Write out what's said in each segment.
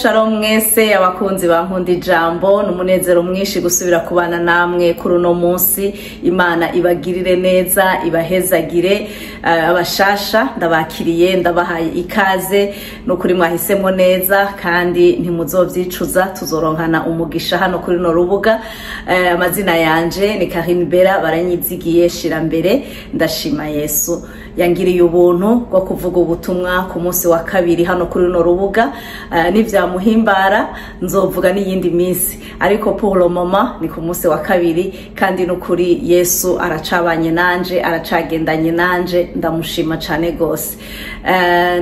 Shalom mwese abakunzi ba Nkunda Ijambo, n'umunezero mwinshi gusubira kubana namwe kuri uno munsi. Imana ibagirire neza, ibahezagire. Abashasha ndabakiriye, ndabahaye ikaze, nukuri mwahisemo neza kandi ntimuzovyicuza, tuzoronkana umugisha hano kuri no rubuga. Amazina yanje ni Karine Bera, baranyizigiye Shirambere. Ndashima Yesu yangiriye ubuntu bwo kuvuga ubutumwa ku munsi wa kabiri hano kuri no rubuga. Nivyamuhimbara nzovuga n'iyindi minsi, ariko pour le moment ni ku munsi wa kabiri, kandi nukuri Yesu aracabanye nanje, aracagendanye nanje, ndamushima cane gose.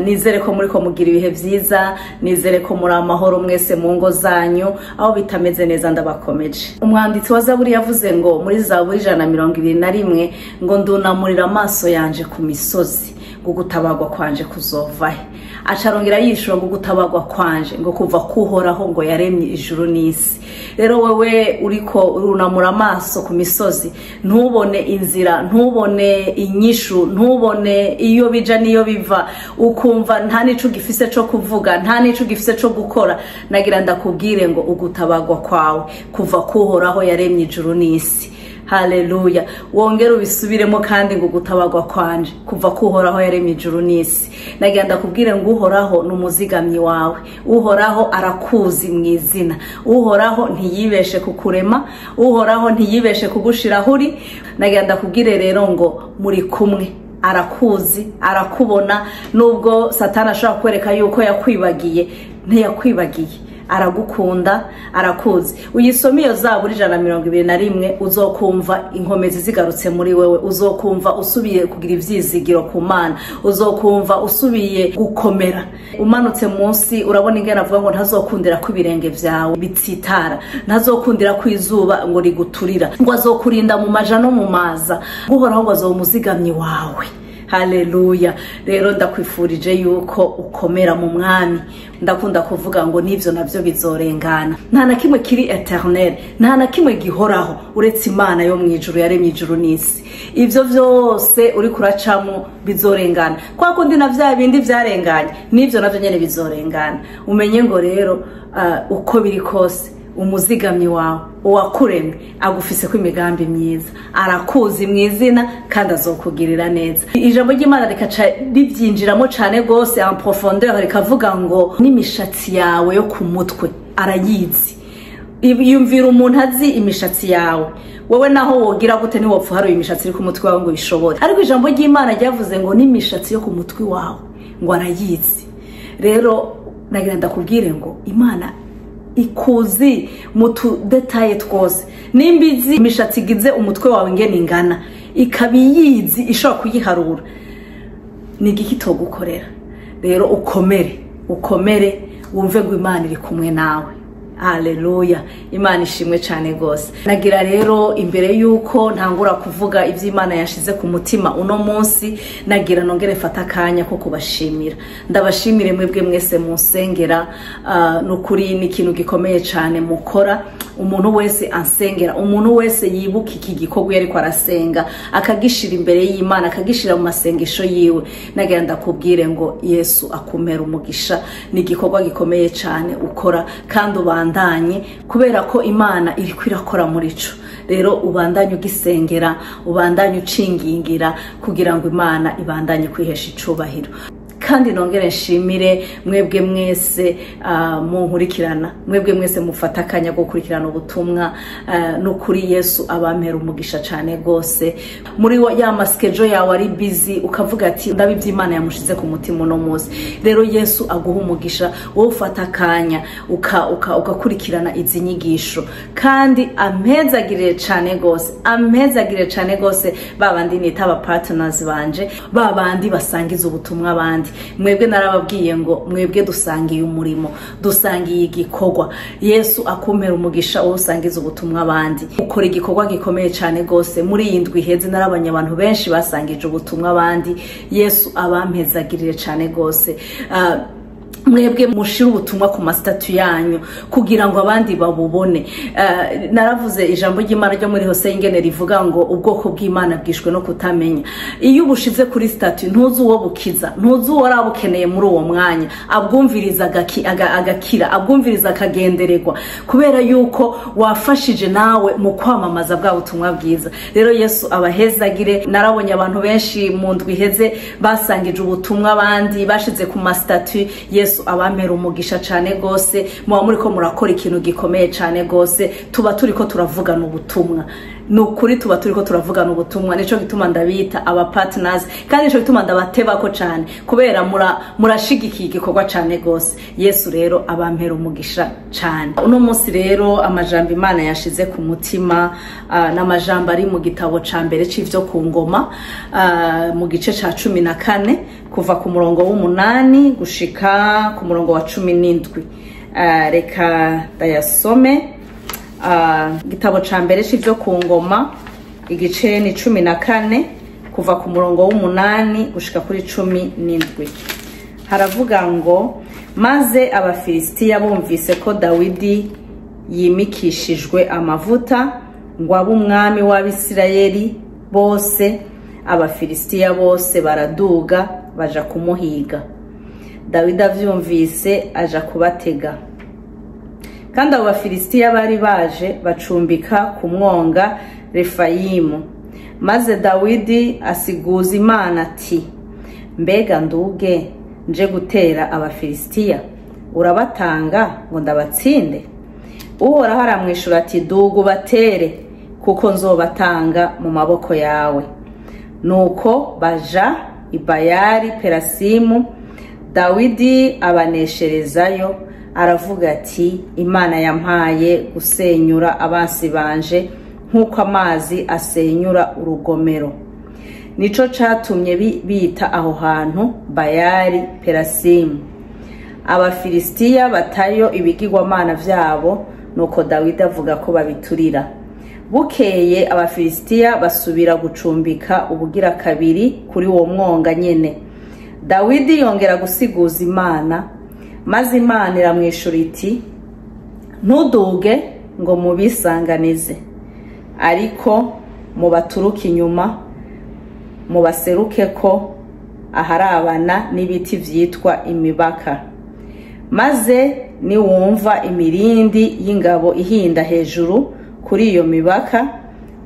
Nizere ko muriko mugira ibihe vyiza, nizere ko muri amahoro mwese mu ngo zanyu, aho bitameze neza ndabakomeje. Umwanditsi wa Zaburi yavuze ngo muri Zaburi 121 ngo ndunamurira amaso yanje ku misozi, ngo gutabagwa kwanje kuzovahe. Acarongera yishura ngo gutabagwa kwanje ngo kuva kuhoraho, ngo yaremye ijuru n'isi. Rero wewe uriko urunamura amaso ku misozi, ntubone inzira, ntubone inyishu, ntubone iyo bija niyo biva, ukumva nta nico gifise co kuvuga, nta nico gifise co gukora, nagira ndakubwire ngo ugutabagwa kwawe kuva kuhoraho yaremye ijuru n'isi. Haleluya. Wongera ubisubiremo kandi ngo gutabagwa kwanje kuva kuhoraho yaremye ijuru n'isi. Nagira ndakubwire ngo Uhoraho n'umuzigamyi wawe, Uhoraho arakuzi mu izina, Uhoraho ntiyibeshe kukurema, Uhoraho ntiyibeshe kugushira uri. Nagira ndakubwire rero ngo muri kumwe, arakuzi, arakubona, nubwo Satani ashobora kwereka yuko yakwibagiye, ntiyakwibagiye, aragukunda, arakuzi. Uyisome iyo Zaburi 121, uzokumva inkomezi zigarutse muri wewe, uzokumva usubiye kugira ivyizigiro ku Mana, uzokumva usubiye gukomera. Umanutse munsi urabona ingene avuga ngo ntazokundira ko ibirenge vyawe bitsitara, ntazokundira ko izuba ngo riguturira, ngo azokurinda mu maja no mu maza, Uhoraho ngo azoba umuzigamyi wawe. Haleluya. Rero ndakwifurije yuko ukomera mu mwami. Ndakunda kuvuga ngo nivyo navyo bizorengana, nta na kimwe kiri eternel, nta na kimwe gihoraho uretse Imana yo mwijuru yaremye ijuru n'isi. Ivyo vyose uri kuracamo bizorengana, kwa kundi na vya bindi vyarenganye, nivyo navyo nyene bizorengana. Umenye ngo rero uko biri kose umuzigamyi wawe uwakuremye agufise ko imigambi myiza, arakuzi mwizina kandi azokugirira neza. Ijambo ry'Imana rikaca ribyinjiramo cane gose en profondeur, rikavuga ngo n'imishatsi yawe yo ku mutwe arayizi. Yumvira umuntu azi imishatsi yawe, wewe naho wogira gute ntiwopfa uharuye imishatsi iri ku mutwe wawe ngo uyishobore, ariko ijambo ry'Imana ryavuze ngo n'imishatsi yo ku mutwe wawe ngo arayizi. Rero nagira ndakubwire ngo Imana ikuzi mutu detaye twose, nimba izi imishatsi igize umutwe wawe ingene ingana, ikaba iyizi ishobora kuyiharura, ni igiki itogukorera? Rero ukomere, ukomere, wumve ngo Imana iri kumwe nawe. Haleluya. Imana ishimwe cane gose. Nagira rero imbere yuko ntangura kuvuga ivy'Imana yashize ku mutima uno munsi, nagira nongere fata akanya ko kubashimira. Ndabashimire mwebwe mwese munsengera, nukuri ni ikintu gikomeye cane mukora. Umuntu wese ansengera, umuntu wese yibuka iki gikorwa yariko arasenga, akagishira imbere y'Imana, akagishira mu masengesho yiwe, nagira ndakubwire ngo Yesu akumera umugisha. Ni igikorwa gikomeye cane ukora kandi ubandanye, kubera ko Imana iriko irakora muri ico. Rero ubandanye ugisengera, ubandanye ucingingira kugira ngo Imana ibandanye kwihesha icubahiro. Kandi nongere nshimire mwebwe mwese munkurikirana, mwebwe mwese mufata akanya ko gukurikirana ubutumwa. Nukuri Yesu abampera umugisha cane gose. Muri ya maskejo yawe ari busy ukavuga ati ndabi ivy'Imana yamushize ku mutima uno munsi. Rero Yesu aguha umugisha, wowe ufata akanya ugakurikirana izi nyigisho, kandi ampezagirire cane gose, ampezagirire cane gose babandi nita aba partners banje, babandi basangiza ubutumwa abandi. Mwebwe narababwiye ngo mwebwe dusangiye umurimo, dusangiye igikorwa. Yesu akumpera umugisha wowe usangiza ubutumwa abandi, ukora igikorwa gikomeye cane gose. Muri iyi ndwi iheze narabanye abantu benshi basangije ubutumwa abandi. Yesu abampezagirire cane gose. Mwebwe mushira ubutumwa ku ma status yanyu kugira ngo abandi babubone. Naravuze ijambo ry'Imana ryo muri Hose ingene rivuga ngo ubwoko bw'Imana bwishwe no kutamenya. Iyo ubushize kuri status, ntuzi uwo bukiza, ntuzi uwo arabukeneye muri uwo mwanya, abwumviriza agakira, abwumviriza akagendererwa, kubera yuko wafashije nawe mu kwamamaza bwa butumwa bwiza. Rero Yesu abahezagire. Narabonye abantu benshi mu ndwi iheze basangije ubutumwa abandi bashize ku ma status. Yesu abampera umugisha cane gose. Muba muriko murakora ikintu gikomeye cane gose. Tuba turiko turavugana ubutumwa, ni ukuri tuba turiko turavugana ubutumwa. Nico gituma ndabita aba partners, kandi nico gituma ndabatebako cane, kubera murashigikiye igikorwa cane gose. Yesu rero abampera umugisha cane. Uno munsi rero amajambo Imana yashize ku mutima n'amajambo ari mu gitabo ca mbere c'ivyo ku ngoma, mu gice ca 14, kuva ku murongo w'8 gushika ku murongo wa 17. Reka ndayasome. Igitabo ca mbere c'ivyo ku ngoma, igice ni 14, kuva ku murongo w'8 gushika kuri 17. Haravuga ngo: "Maze Abafilisitiya bumvise ko Dawidi yimikishijwe amavuta ngo abe umwami w'Abisirayeli bose, Abafilisitiya bose baraduga baja kumuhiga. Dawidi avyumvise aja kubatega. Kandi abo Bafilisitiya bari baje bacumbika ku mwonga Refayimu. Maze Dawidi asiguza Imana ati: 'Mbega nduge nje gutera Abafilisitiya? Urabatanga ngo ndabatsinde?' Uhoraho aramwishura ati: 'Duga ubatere, kuko nzobatanga mu maboko yawe.' Nuko baja i Bayali Perasimu, Dawidi abanesherezayo. Aravuga ati: 'Imana yampaye gusenyura abansi banje nk'uko amazi asenyura urugomero.' Nico catumye bita aho hantu Bayali Perasimu. Abafilisitiya batayo ibigirwamana vyabo, nuko Dawidi avuga ko babiturira. Bukeye Abafilisitiya basubira gucumbika ubugira kabiri kuri uwo mwonga nyene. Dawidi yongera gusiguza Imana, maze Imana iramwishura iti: 'Ntuduge ngo mubisanganize, ariko mubaturuke inyuma, mubaseruke ko aharabana n'ibiti vyitwa imibaka. Maze niwumva imirindi y'ingabo ihinda hejuru kuri iyo mibaka,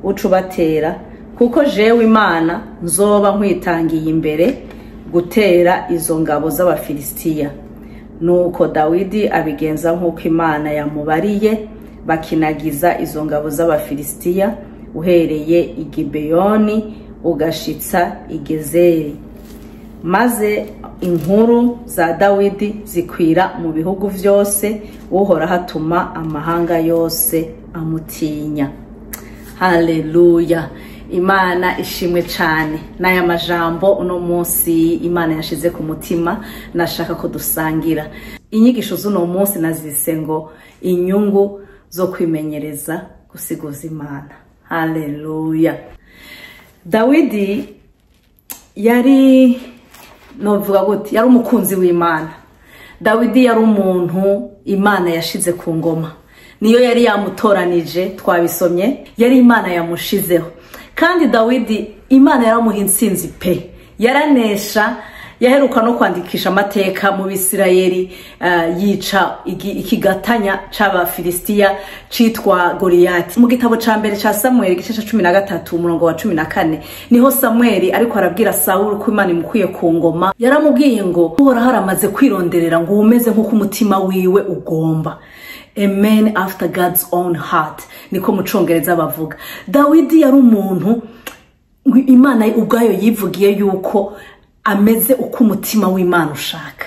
uca ubatera, kuko jewe Imana nzoba nkwitangiye imbere gutera izo ngabo z'Abafilisitiya.' Nuko Dawidi abigenza nk'uko Imana yamubariye, bakinagiza izo ngabo z'Abafilisitiya uhereye i Gibeyoni ugashitsa i Gezeri. Maze inkuru za Dawidi zikwira mu bihugu vyose, Uhoraho atuma amahanga yose amutinya." Haleluya, Imana ishimwe cane. N'aya majambo uno munsi Imana yashize ku mutima nashaka ko dusangira. Inyigisho z'uno munsi nazise ngo inyungu zo kwimenyereza gusiguza Imana. Haleluya. Dawidi yari, novuga gute, yari umukunzi w'Imana. Dawidi yari umuntu Imana yashize ku ngoma, niyo yari yamutoranije. Twabisomye, yari Imana yamushizeho. Kandi Dawidi Imana yaramuha intsinzi pe, yaranesha. Yaheruka no kwandikisha amateka mu Bisirayeli, yica ikigatanya c'Abafilisitiya citwa Goliyati. Mu gitabo ca mbere ca Samuel, igice ca 13, umurongo wa 14, niho Samuel ariko arabwira Sawuli ko Imana imukwiye ku ngoma. Yaramubwiye ngo Uhoraho aramaze kwironderera ngo umeze nk'uko umutima wiwe ugomba, a man after God's own heart, niko mu Congereza bavuga. Dawidi yari umuntu Imana ubwayo yivugiye yuko ameze uko umutima w'Imana ushaka.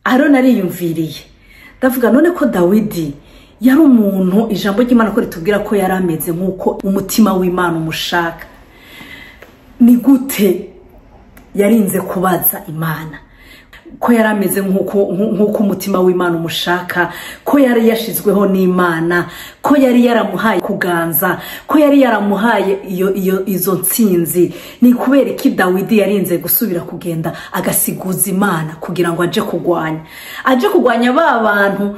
Aroni ariyumviriye, ndavuga: none ko Dawidi yari umuntu ijambo ry'Imana ko ritubwira ko yari ameze nk'uko umutima w'Imana umushaka, ni gute yarinze kubaza Imana? ko yari ameze nk'uko umutima w'Imana umushaka, ko yari yashizweho n'Imana, ko yari yaramuhaye kuganza, ko yari yaramuhaye izo ntsinzi. Ni kubera iki Dawidi yarinze gusubira kugenda agasiguza Imana kugira ngo aje kugwanya ba bantu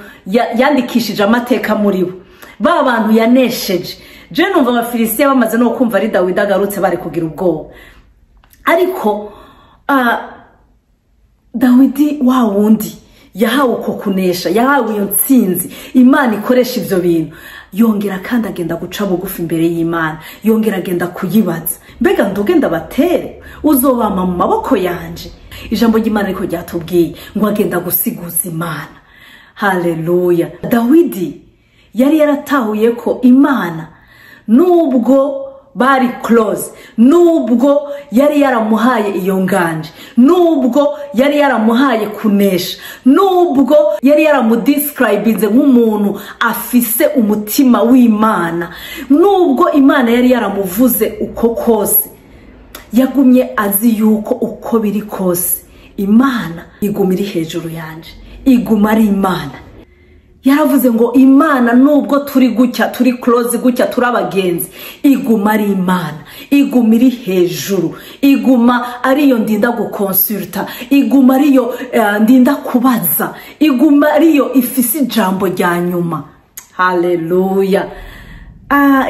yandikishije amateka muri bo, ba bantu yanesheje? Je numva Abafilisitiya bamaze no kumva ari Dawidi agarutse bari kugira ubwoba, ariko Dawidi wa wundi yahawe uko kunesha, yahawe iyo ntsinzi, Imana ikoresha ivyo bintu, yongera kandi agenda guca bugufi imbere y'Imana, yongera agenda kuyibaza, mbega nduge ndabatere, uzobama mu maboko yanje? Ijambo ry'Imana ariko ryatubwiye ngo agenda gusiguza Imana. Haleluya. Dawidi yari yaratahuye ko Imana nubwo bari close, nubwo yari yaramuhaye iyo nganje, nubwo yari yaramuhaye kunesha, nubwo yari yaramudescribinze nk'umuntu afise umutima w'Imana, nubwo Imana yari yaramuvuze uko kose, yagumye azi yuko uko biri kose Imana iguma iri hejuru yanje, iguma ari Imana. Yaravuze ngo Imana nubwo turi gutya, turi close gutya, turi abagenzi, iguma ari Imana, iguma iri hejuru, iguma ariyo ndinda gukonsulta, iguma ariyo ndinda kubaza, iguma ariyo ifise ijambo rya nyuma. Haleluya.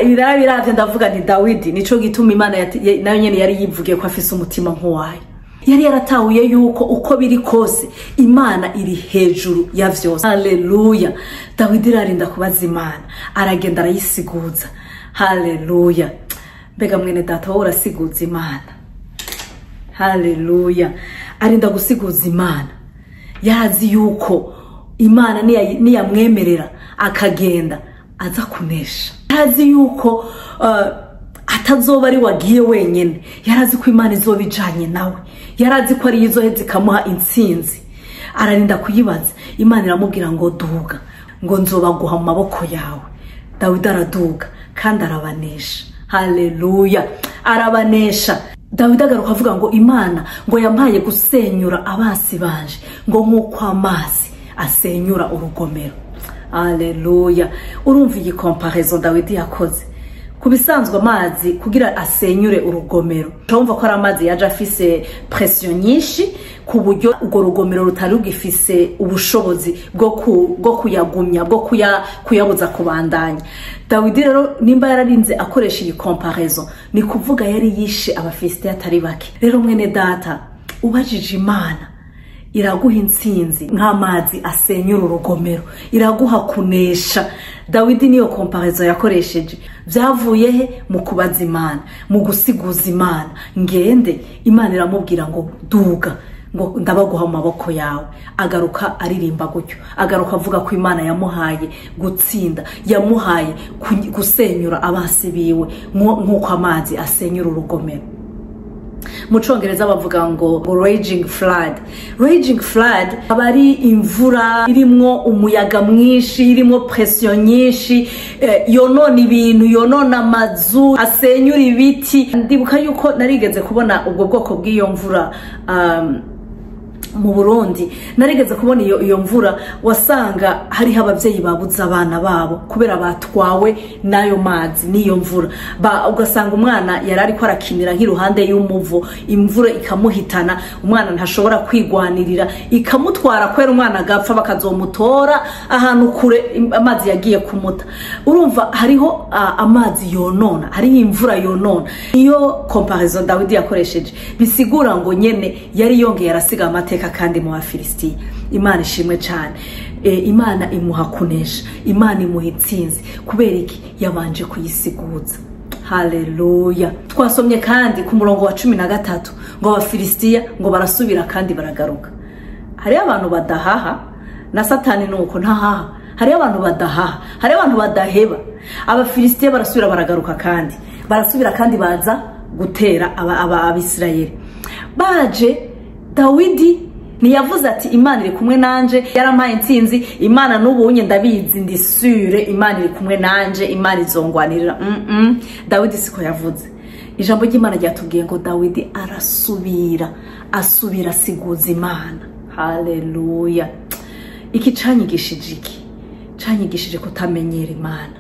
Ibiravye ndavuga ni Dawidi, nico gituma Imana nayo nyene yari yivugiye ko afise umutima nk'uwayo. Yari yaratahuye yuko uko biri kose Imana iri hejuru ya vyose. Haleluya. Dawidi ararinda kubaza Imana, aragenda arayisiguza. Haleluya. Mbega mwene data, wowe urasiguza Imana? Haleluya. Arinda gusiguza Imana, yarazi yuko Imana niyamwemerera akagenda aza kunesha. Yarazi yuko atazoba ari wagiye wenyene, yarazi ko Imana izoba ijanye nawe, yarazi ko ari izoheza ikamuha intsinzi. Ararinda kuyibaza, Imana iramubwira ngo duga, ngo nzobaguha mu maboko yawe. Dawidi araduga kandi arabanesha. Haleluya, arabanesha. Dawidi agaruka avuga ngo Imana ngo yampaye gusenyura abansi banje, ngo nk'uko amazi asenyura urugomero. Haleluya. Urumva iyi comparison Dawidi yakoze? Ku bisanzwe amazi kugira asenyure urugomero, urumva ko ari amazi yaje afise pression nyinshi ku buryo urwo rugomero rutari rugifise ubushobozi bwo kuyagumya, bwo kuyabuza kubandanya. Dawidi rero nimba yararinze akoresha iyi comparison, ni kuvuga yari yishe Abafilisitiya atari bake. Rero mwene data, ubajije Imana iraguha intsinzi nk'amazi asenyura urugomero, iraguha kunesha. Dawidi niyo comparison yakoresheje. Byavuye he? Mu kubaza Imana, mu gusiguza Imana. Ngende, Imana iramubwira ngo duga, ngo ndabaguha mu maboko yawe. Agaruka aririmba gutyo, agaruka avuga ko Imana yamuhaye gutsinda, yamuhaye gusenyura abansi biwe nk'uko amazi asenyura urugomero. Mu Congereza bavuga ngo raging flood. Raging flood aba ari imvura irimwo umuyaga mwinshi, irimwo pression nyinshi, yonona ibintu, yonona amazu, asenyura ibiti. Ndibuka yuko narigeze kubona ubwo bwoko bw'iyo mvura mu Burundi. Narigeze kubona iyo mvura, wasanga hariho abavyeyi babuze abana babo kubera batwawe n'ayo mazi n'iyo mvura. Ugasanga umwana yari ariko arakinira nk'iruhande y'umuvo, imvura ikamuhitana, umwana ntashobora kwigwanirira, ikamutwara kwera umwana agapfa, bakazomutora ahantu kure amazi yagiye kumuta. Urumva hariho amazi yonona, hariho imvura yonona. Iyo comparison Dawidi yakoresheje bisigura ngo nyene yari yongeye arasiga amateka kandi mu Bafilisitiya. Imana ishimwe cyane. Imana imuha kunesha, Imana imuha intsinzi. Kubera iki? Yabanje kuyisiguza. Haleluya. Twasomye kandi ku murongo wa 13 ngo Abafilisitiya ngo barasubira kandi baragaruka. Hariho abantu badahaha, na Satani nuko ntahaha. Hariho abantu badahaha, hariho abantu badaheba. Abafilisitiya barasubira baragaruka kandi barasubira kandi baza gutera Abisirayeli. Baje Dawidi ntiyavuze ati Imana iri kumwe nanje, yarampaye intsinzi, Imana n'ubunye ndabizi, ndi sure Imana iri kumwe nanje, Imana izongwanirira. Dawidi siko yavuze. Ijambo ry'Imana ryatubwiye ngo Dawidi arasubira, asubira asiguza Imana. Haleluya. Iki canyigishije iki? Canyigishije kutamenyera Imana.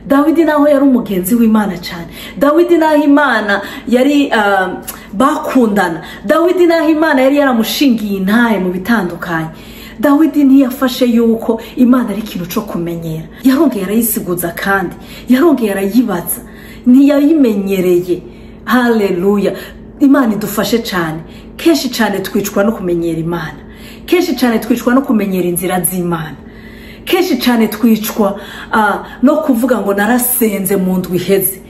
Dawidi naho yari umugenzi w'Imana cyane, Dawidi naho Imana yari bakundana, Dawidi naho Imana yari yaramushingiye intahe mu bitandukanye, Dawidi ntiyafashe yuko Imana ari ikintu cyo kumenyera. Yarongeye arayisiguza kandi yarongeye arayibaza, ntiyayimenyereye. Haleluya. Imana idufashe cyane. Kenshi cyane twicwa no kumenyera Imana, kenshi cyane twicwa no kumenyera inzira z'Imana, kenshi cyane twicwa no kuvuga ngo narasenze mu ndwi iheze,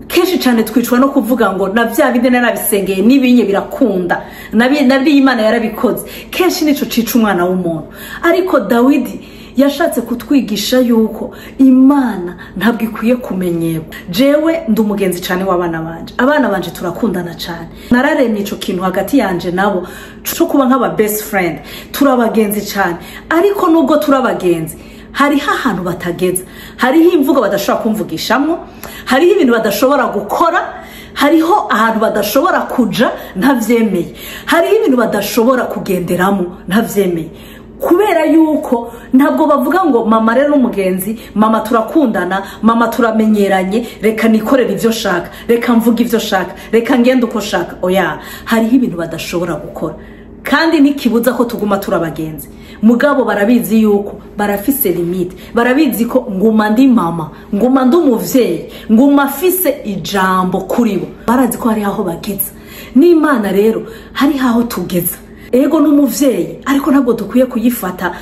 kenshi cyane twicwa no kuvuga ngo na bya bindi narabisengeye n'ibinye birakunda, nabiri Imana yarabikoze. Kenshi nico cica umwana w'umuntu. Ariko Dawidi yashatse kutwigisha yuko Imana ntabwo ikwiye kumenyerwa. Jewe ndi umugenzi cyane w'abana banje, abana banje turakundana cyane, nararemye ico kintu hagati yanje nabo cyo kuba nk'aba best friend, turabagenzi cyane. Ariko nubwo turabagenzi, hariho ahantu batageza, hariho imvugo badashobora kumvugishamo, hariho ibintu badashobora gukora, hariho ahantu badashobora kuja ntavyemeye, hariho ibintu badashobora kugenderamo ntavyemeye. Kubera yuko ntabwo bavuga ngo mama rero n'umugenzi, mama turakundana, mama turamenyeranye, reka nikorere ivyo shaka, reka mvuge ivyo shaka, reka ngende uko shaka. Oya, hariho ibintu badashobora gukora, kandi ntikibuza ko tuguma turabagenzi. Mugabo barabizi yuko barafise limite, barabizi ko nguma ndi mama, nguma ndi umuvyeyi, nguma afise ijambo kuri bo. Barazi ko hari aho bageza. N'Imana rero hari aho tugeza. Ego n'umuvyeyi, ariko ntabwo dukwiye kuyifata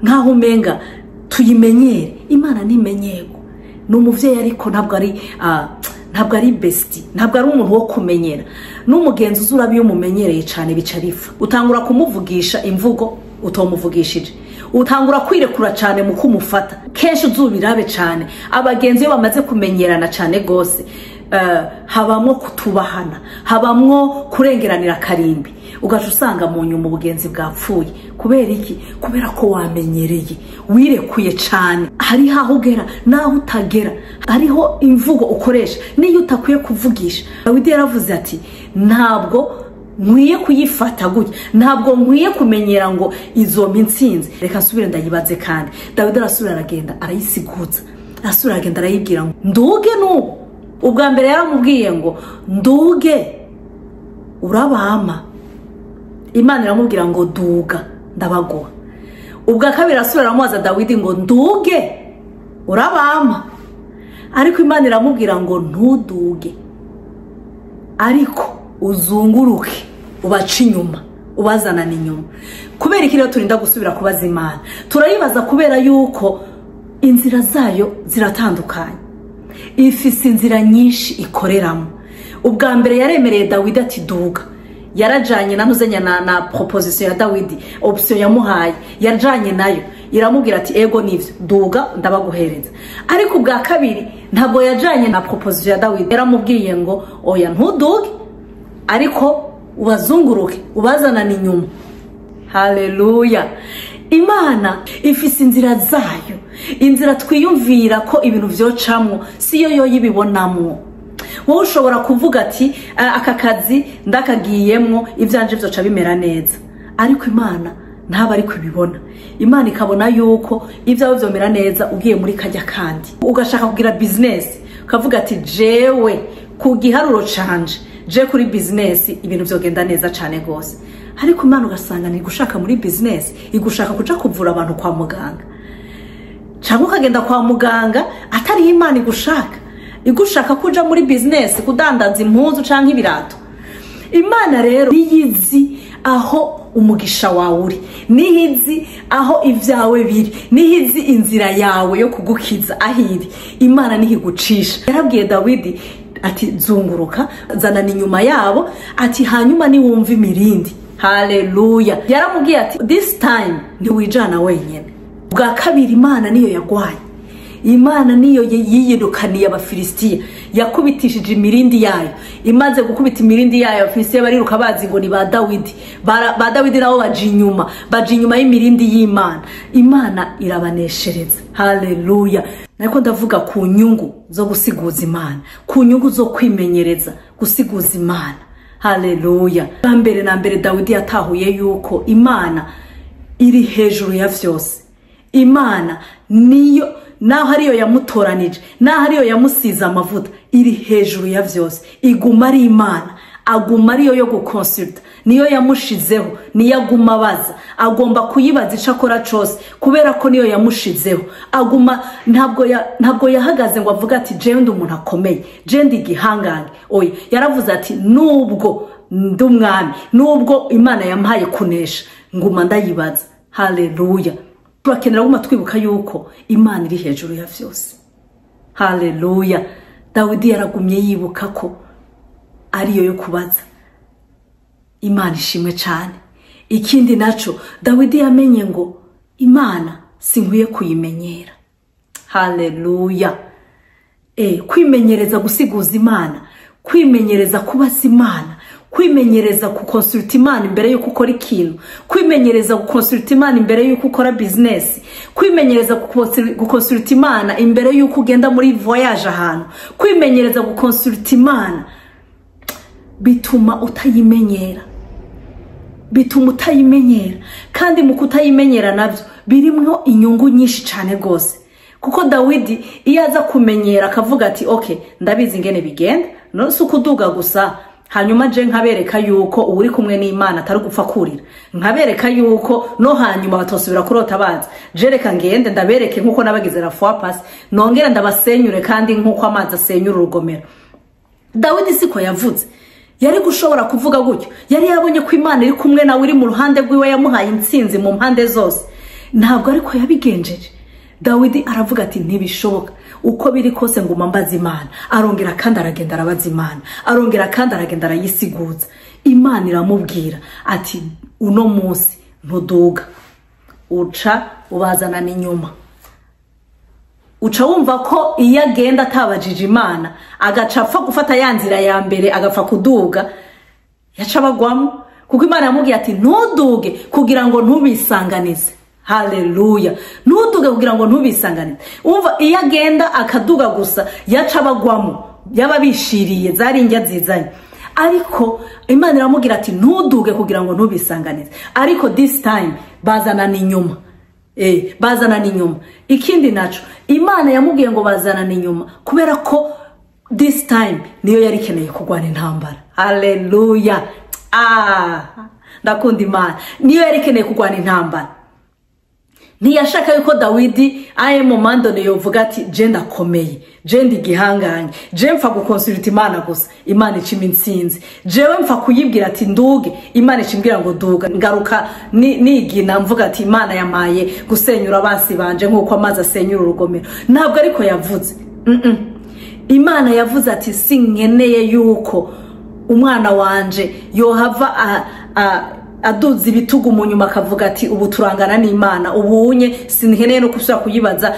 nkaho umenga tuyimenyere. Imana ntimenyerwa. Ni umuvyeyi ariko ntabwo ari ntabwo ari besti, ntabwo ari umuntu wo kumenyera. N'umugenzi uzura iyo umumenyereye cyane bica bipfa. Utangura kumuvugisha imvugo utomuvugishije, utangura kwirekura cyane mu kumufata. Kenshi uzubirabe cyane abagenzi iyo bamaze kumenyerana cyane gose, habamwo kutubahana, habamwo kurengeranira karimbi, ugaca usanga mu nyuma ubugenzi bwapfuye. Kubera iki? Kubera ko wamenyereye, wirekuye cyane. Hariho aho ugera naho utagera, hariho imvugo ukoresha niyo utakwiye kuvugisha. Dawidi yaravuze ati ntabwo nkwiye kuyifata gutya, ntabwo nkwiye kumenyera ngo izompa intsinzi, reka nsubire ndayibaze. Kandi Dawidi arasubira aragenda arayisiguza, arasubira aragenda arayibwira ngo nduge. N'ubu ubwa mbere yaramubwiye ngo nduge urabama, Imana iramubwira ngo duga ndabaguha. Ubwa kabiri arasubira aramubaza Dawidi ngo nduge urabama, ariko Imana iramubwira ngo ntuduge, ariko uzunguruke ubaca inyuma, ubazanana inyuma. Kubera iki rero turinda gusubira kubaza Imana? Turayibaza kubera yuko inzira zayo ziratandukanye, ifise inzira nyinshi ikoreramo. Ubwa mbere yaremereye Dawidi ati duga, yarajanye na na proposition ya Dawidi, option yamuhaye yarajanye nayo, iramubwira ati ego nivyo, duga ndabaguhereza. Ariko ubwa kabiri ntabwo yajanye na proposition ya Dawidi, yaramubwiye ngo oya ntuduge, ariko ubazunguruke ubazanana inyuma. Haleluya. Imana ifise inzira zayo, inzira twiyumvira ko ibintu vyocamwo siyo yo yibibonamwo. Wowe ushobora kuvuga ati aka kazi ndakagiyemwo ivyanje vyoca bimera neza, ariko Imana ntaba ari kubibona. Imana ikabona yuko ivyawe vyomera neza ugiye muri kajya kandi ugashaka kugira business, ukavuga ati jewe ku giharuro canje, je kuri business ibintu vyogenda neza cane gose. Ariko Imana ugasanga ni gushaka muri business, igushaka kuja kuvura abantu kwa muganga, cyangwa ukagenda kwa muganga atari Imana igushaka, igushaka kuja muri business kudandaza impuzu canke ibirato. Imana rero niyizi aho umugisha wawe uri, niyizi aho ivyawe biri, niyizi inzira yawe yo kugukiza ahiri. Imana nihigucisha. Yarabwiye Dawidi ati zunguruka zanana inyuma yabo, ati hanyuma niwumva imirindi. Haleluya. Yaramubwiye ati this time ntiwijana wenyene. Bwa kabiri Imana niyo yagwaye, Imana niyo yiyirukaniye Abafilisitiya, yakubitishije imirindi yayo. Imaze gukubita imirindi yayo, Abafilisitiya bariruka bazi ngo ni ba Dawidi. Ba Dawidi nabo baje inyuma, baje inyuma y'imirindi y'Imana. Imana irabaneshereza. Haleluya. Nariko ndavuga ku nyungu zo gusiguza Imana, ku nyungu zo kwimenyereza gusiguza Imana. Haleluya. Mbere na mbere Dawidi yatahuye yuko Imana iri hejuru ya vyose. Imana niyo, naho ariyo yamutoranije, naho ariyo yamusize amavuta, iri hejuru ya vyose. Iguma ari Imana, aguma ariyo yo gukonsulta, niyo yamushizeho, niyo aguma abaza, agomba kuyibaza ico akora cose kubera ko niyo yamushizeho. Aguma ntabwo yahagaze ngo avuge ati jewe ndi umuntu akomeye, jewe ndi igihangange. Oya, yaravuze ati nubwo ndi umwami, nubwo Imana yampaye kunesha, nguma ndayibaza. Haleluya. Turakenera guma twibuka yuko Imana iri hejuru ya vyose. Haleluya. Dawidi yaragumye yibuka ko ariyo yo kubaza. Imana ishimwe cyane. Ikindi naco, Dawidi yamenye ngo Imana sinkwiye kuyimenyera. Haleluya. Kwimenyereza gusiguza Imana, kwimenyereza kubaza Imana, kwimenyereza gukonsulta Imana imbere yuko ukora ikintu, kwimenyereza gukonsulta Imana imbere yuko ukora business, kwimenyereza gukonsulta Imana imbere yuko ugenda muri voyage ahantu, kwimenyereza gukonsulta Imana bituma utayimenyera. Bituma utayimenyera. Kandi mu kutayimenyera navyo birimwo inyungu nyinshi cyane gose. Kuko Dawidi iyo aza kumenyera akavuga ati okay, ndabizi ingene bigenda, no si ukuduga gusa, hanyuma je nkabereka yuko uri kumwe n'Imana atari gupfa kurira, nkabereka yuko no hanyuma batosubira kurota bazi, je reka ngende ndabereke nkuko nabagize la fois passe, nongera ndabasenyure kandi nkuko amazi asenyura urugomero. Dawidi siko yavuze. Yari gushobora kuvuga gutyo, yari yabonye ko Imana iri kumwe nawe, iri mu ruhande rwiwe, yamuhaye intsinzi mu mpande zose. Ntabwo ariko yabigenjeje. Dawidi aravuga ati ntibishoboka, uko biri kose nguma mbaza Imana. Arongera kandi aragenda arabaza Imana, arongera kandi aragenda arayisiguza. Imana iramubwira ati uno munsi ntuduga, uca ubazana n'inyuma. Uca wumva ko iyo agenda atabajije Imana, agaca apfa gufata ya nzira ya mbere agapfa kuduga, yaca abagwamo. Kuko Imana yamubwiye ati ntuduge kugira ngo ntubisanganize. Haleluya. Ntuduge kugira ngo ntubisanganize. Umva iyo agenda akaduga gusa yaca abagwamo, yaba bishiriye zari indya zizanye. Ariko Imana iramubwira ati ntuduge kugira ngo ntubisanganize. Ariko this time bazanana inyuma. Bazanana inyuma. Ikindi naco, Imana yamubwiye ngo bazanana inyuma kubera ko this time niyo yari ikeneye kurwana intambara. Haleluya. Ndakunda Imana. Niyo yari ikeneye kurwana intambara. Ntiyashaka yuko Dawidi aye mu mandone yovuga ati je ndakomeye, je ndi gihangange, je mfa gukonsulta Imana gusa, Imana icima intsinzi, jewe mfa kuyibwira ati nduge, Imana icimbwira ngo duga, ngaruka nigina mvuga ati Imana yamaye gusenyura abansi banje nkuko amazi asenyura urugomero. Ntabwo ariko yavuze. Imana yavuze ati sinkeneye yuko umwana wanje yohava aduza ibitugu mu nyuma akavuga ati ubu turangana n'Imana, ubunye sinkeneye no kusubira kuyibaza.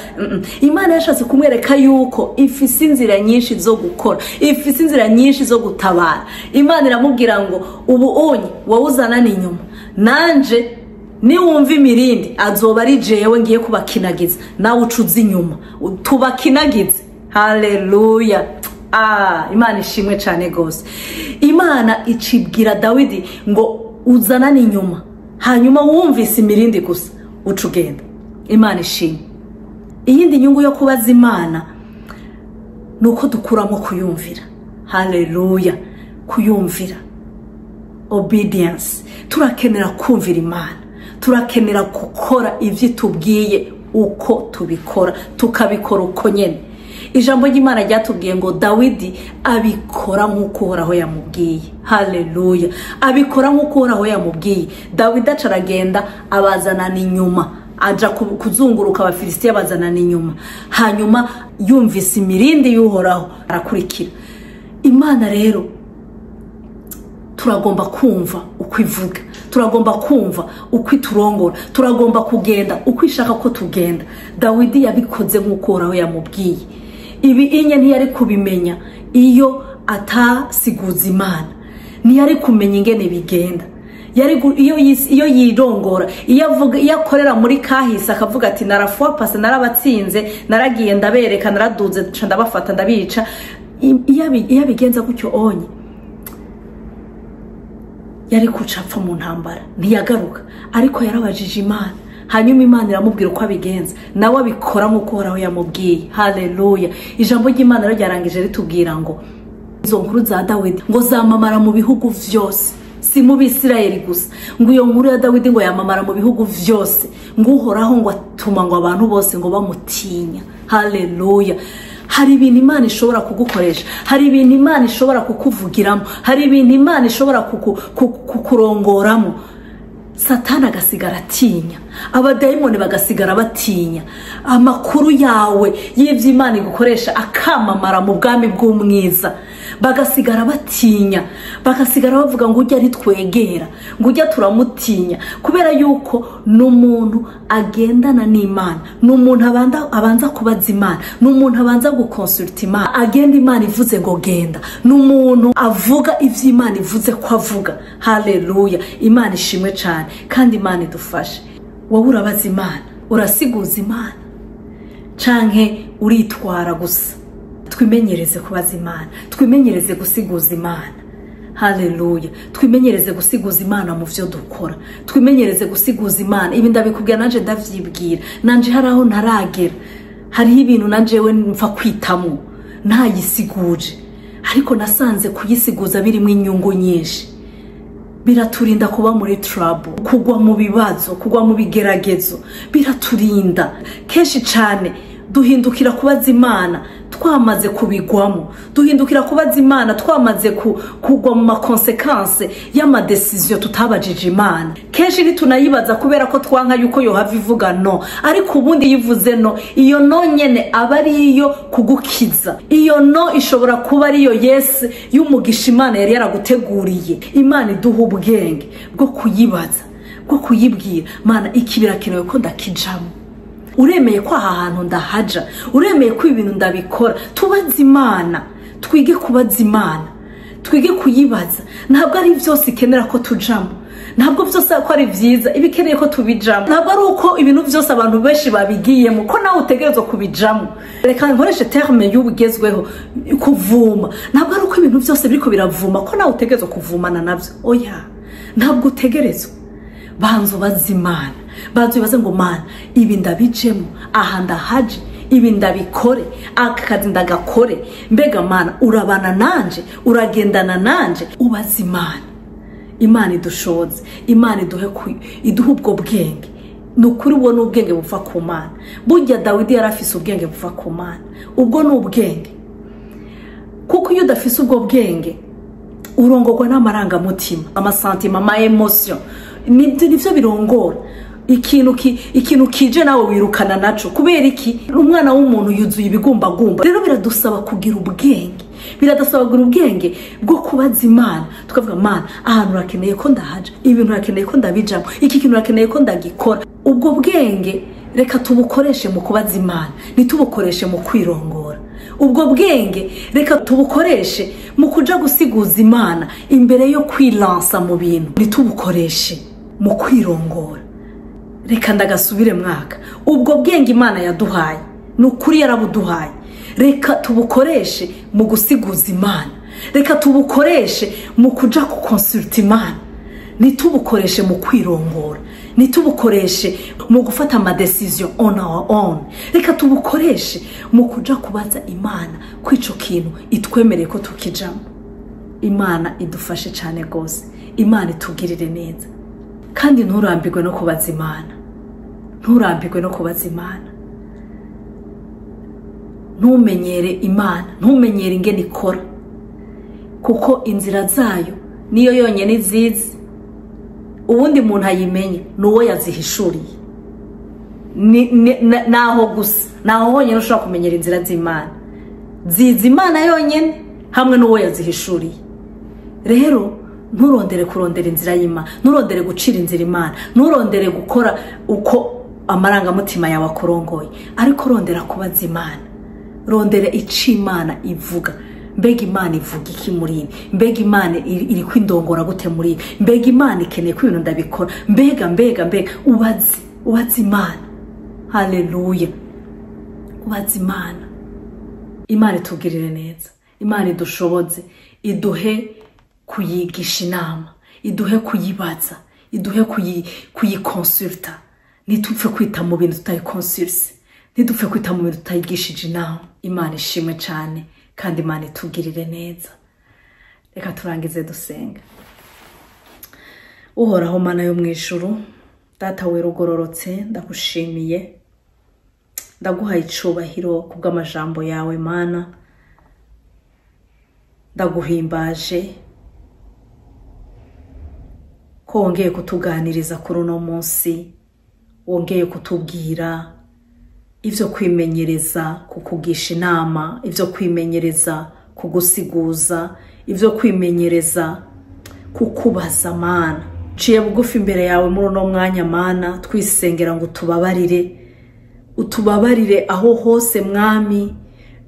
Imana yashatse kumwereka yuko ifise inzira nyinshi zo gukora, ifise inzira nyinshi zo gutabara. Imana iramubwira ngo ubu unye wowe uzanana inyuma, nanje niwumva imirindi azoba ari jewe ngiye kubakinagiza, nawe ucuze inyuma tubakinagize. Haleluya. Imana ishimwe cyane gose. Imana icibwira Dawidi ngo uzanana inyuma, hanyuma wumvise imirindi gusa uca ugenda. Imana ishimwe. Iyindi nyungu yo kubaza Imana nuko dukuramo kuyumvira. Haleluya. Kuyumvira, obedience. Turakenera kumvira Imana, turakenera gukora ivyo tubwiye uko tubikora, tukabikora uko nyene. Ijambo ry'Imana ryatubwiye ngo Dawidi abikora nk'uko Uhoraho yamubwiye. Haleluya. Abikora nk'uko Uhoraho yamubwiye. Dawidi aca aragenda abazanana inyuma, aja kuzunguruka Abafilisitiya abazanana inyuma. Hanyuma yumvise imirindi y'Uhoraho arakurikira. Imana rero turagomba kumva uko ivuga, turagomba kumva uko iturongora, turagomba kugenda uko ishaka ko tugenda. Dawidi yabikoze nk'uko Uhoraho yamubwiye. Ibi inye ntiyari kubimenya iyo atasiguza Imana, ntiyari kumenya ingene bigenda. Yari iyo yirongora, iyo avuga, iyo akorera muri kahise akavuga ati narafua pase, narabatsinze, naragiye ndabereka, naraduze ndabafata ndabica. Iyo abigenza gutyo onye Yari kucapfa mu ntambara, ntiyagaruka, ariko yarabajije Imana. Hanyuma Imana iramubwira uko abigenza, nawe abikora nk'uko Uhoraho yamubwiye. Haleluya. Ijambo ry'Imana rero ryarangije ritubwira ngo izo nkuru za Dawidi ngo zamamara mu bihugu vyose, si mu Bisirayeli gusa. Ngo iyo nkuru ya Dawidi ngo yamamara mu bihugu vyose, ngo Uhoraho ngo atuma ngo abantu bose ngo bamutinya. Haleluya. Hari ibintu Imana ishobora kugukoresha, hari ibintu Imana ishobora kukuvugiramo, hari ibintu Imana ishobora kukurongoramo. Satani agasigara atinya, abadayimoni bagasigara batinya. Amakuru yawe y'ivyo Imana igukoresha akamamara mu bwami bw'umwiza, bagasigara batinya, bagasigara bavuga ngo ujya ntitwegera, ngo ujya turamutinya, kubera yuko n'umuntu agendana n'Imana, n'umuntu abanza kubaza Imana, n'umuntu abanza gukonsulta Imana, agenda Imana ivuze ngo genda, n'umuntu avuga ivyo Imana ivuze ko avuga. Haleluya. Imana ishimwe cyane kandi Imana idufashe. Wowe urabaza Imana, urasiguza Imana, canke uritwara gusa? Twimenyereze kubaza Imana, twimenyereze gusiguza Imana. Haleluya. Twimenyereze gusiguza Imana mu vyo dukora, twimenyereze gusiguza Imana. Ibi ndabikubwira nanje ndavyibwira, nanje hari aho ntaragera, hariho ibintu nanjewe mfa kwitamo ntayisiguje, ariko nasanze kuyisiguza birimo inyungu nyinshi. Biraturinda kuba muri trouble, kugwa mu bibazo, kugwa mu bigeragezo, biraturinda. Kenshi cyane duhindukira kubaza Imana twamaze kubigwamo, duhindukira kubaza Imana twamaze kugwa mu makonsekanse y'amadecision tutabajije Imana. Kenshi ntitunayibaza kubera ko twanka yuko yohava ivuga no, ariko ubundi yivuze no, iyo no nyene aba ari iyo kugukiza. Iyo no ishobora kuba ariyo yes y'umugisha Imana yari yaraguteguriye. Imana iduha ubwenge bwo kuyibaza, bwo kuyibwira, Mana iki birakenewe ko ndakijamo, uremeye ko aha hantu ndahaja, uremeye ko ibintu ndabikora. Tubaze Imana, twige kubaza Imana, twige kuyibaza. Ntabwo ari byose ikenera ko tujamo, ntabwo byose ko ari vyiza ibikeneye ko tubijamo, ntabwo ari uko ibintu byose abantu benshi babigiyemo ko nawe utegerezwa kubijamo. Reka nkoreshe terme y'ubugezweho, kuvuma. Ntabwo ari uko ibintu byose biriko biravuma ko nawe utegerezwa kuvumana navyo. Oya, ntabwo utegerezwa. Banza ubaze Imana, banza ubaze ngo Mana ibi ndabijemo, aha ndahaje, ibi ndabikore, aka kazi ndagakore, mbega Mana urabana nanje, uragendana nanje. Ubaze Imana. Imana idushoze, Imana iduhe ubwo bwenge. Ni ukuri ubwo ni ubwenge buva ku Mana. Burya Dawidi yari afise ubwenge buva ku Mana, ubwo ni ubwenge. Kuko iyo udafise ubwo bwenge urongorwa n'amarangamutima, amasantima, ama emotion, nivyo birongora. Ikintu kije nawe wirukana naco. Kubera iki? Umwana w'umuntu yuzuye ibigumbagumba. Rero biradusaba kugira ubwenge, biradusaba kugira ubwenge bwo kubaza Imana, tukavuga Mana ahantu urakeneye ko ndahaja, ibintu urakeneye ko ndabijamo, iki kintu urakeneye ko ndagikora. Ubwo bwenge reka tubukoreshe mu kubaza Imana, ntitubukoreshe mu kwirongora. Ubwo bwenge reka tubukoreshe mu kuja gusiguza Imana imbere yo kwilansa mu bintu, ntitubukoreshe mu kwirongora. Reka ndagasubire mwaka. Ubwo bwenge Imana yaduhaye ni ukuri yarabuduhaye, reka tubukoreshe mu gusiguza Imana, reka tubukoreshe mu kuja kukonsulta Imana, ntitubukoreshe mu kwirongora, ntitubukoreshe mu gufata ama decision on our own. Reka tubukoreshe mu kuja kubaza Imana kwico kintu itwemereye ko tukijamo. Imana idufashe cyane gose, Imana itugirire neza. Kandi nturambirwe no kubaza Imana, nturambirwe no kubaza Imana. Ntumenyere Imana, ntumenyere ingene ikora, kuko inzira zayo niyo yonyene izizi. Ubundi muntu ayimenye nuwo yazihishuriye. Naho gusa, naho honyene ushobora kumenyera inzira z'Imana. Zizi Imana yonyene hamwe n'uwo yazihishuriye. Rero nturondere kurondera inzira y'Imana, nturondere gucira inzira Imana, nturondere gukora uko amarangamutima yawe akurongoye, ariko rondera kubaza Imana, rondera ico Imana ivuga. Mbega Imana ivuga iki muri ibi? Mbega Imana iri kwindongora gute muri ibi? Mbega Imana ikeneye ko ibintu ndabikora? Mbega mbega mbega ubaze Imana. Haleluya. Ubaze Imana. Imana itugirire neza, Imana idushoboze, iduhe kuyigisha inama, Iduhe kuyibaza, iduhe kuyikonsulta. Ntitupfe kwita mu bintu tutayikonsulse, ntidupfe kwita mu bintu tutayigishije inama. Imana ishimwe cyane kandi Imana itugirire neza. Reka turangize dusenga. Uhoraho Mana yo mu ijuru, Data wera ugororotse, ndagushimiye, ndaguhaye icubahiro kubw'amajambo yawe Mana. Ndaguhimbaje ko wongeye kutuganiriza kuri uno munsi, wongeye kutubwira ivyo kwimenyereza kukugisha inama, ivyo kwimenyereza kugusiguza, ivyo kwimenyereza kukubaza Mana. Ciye bugufi imbere yawe muri uno mwanya Mana, twisengera ngo utubabarire, utubabarire aho hose Mwami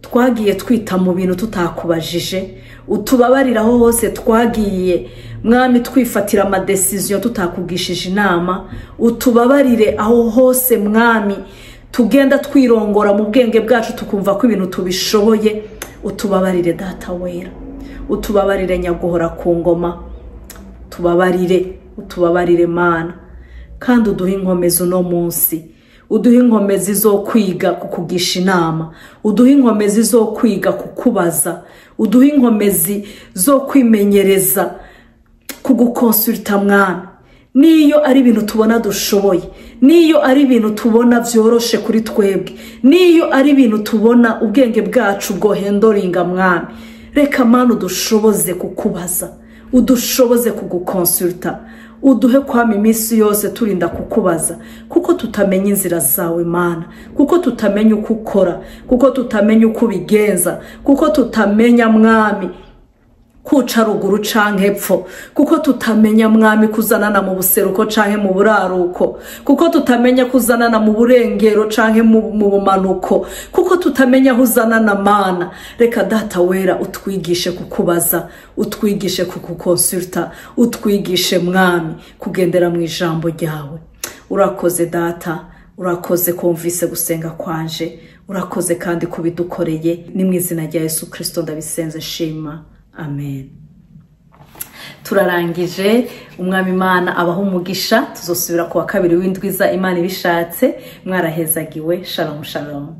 twagiye twita mu bintu tutakubajije, utubabarire aho hose twagiye Mwami twifatira amadecision tutakugishije inama, utubabarire aho hose Mwami tugenda twirongora mu bwenge bwacu tukumva ko ibintu tubishoboye. Utubabarire Data wera, utubabarire nyaguhora ku ngoma, tubabarire, utubabarire Mana. Kandi uduhe inkomezi uno munsi, uduhe inkomezi zo kwiga kukugisha inama, uduhe inkomezi zo kwiga kukubaza, uduhe inkomezi zo kwimenyereza kugukonsulta Mwami. Niyo ari ibintu tubona dushoboye, niyo ari ibintu tubona vyoroshe kuri twebwe, niyo ari ibintu tubona ubwenge bwacu bwohendoringa Mwami, reka Mana udushoboze kukubaza, udushoboze kugukonsulta, uduhe kwama iminsi yose turinda kukubaza, kuko tutamenya inzira zawe Mana, kuko tutamenya uko ukora, kuko tutamenya uko ubigenza, kuko tutamenya Mwami kuca ruguru canke hepfo, kuko tutamenya Mwami kuzanana mu buseruko canke mu buraruko, kuko tutamenya kuzanana mu burengero canke mu bumanuko, kuko tutamenya aho uzanana Mana. Reka Data wera utwigishe kukubaza, utwigishe kukukonsulta, utwigishe Mwami kugendera mu ijambo ryawe. Urakoze Data, urakoze kumvise gusenga kwanje, urakoze kandi kubidukoreye. Ni mu izina rya Yesu Kristo ndabisenze shima. Amen. Turarangije. Umwami Imana abaho umugisha. Tuzosubira kuwa kabiri w'indwiza Imana ibishatse. Mwarahezagiwe. Shalom shalom.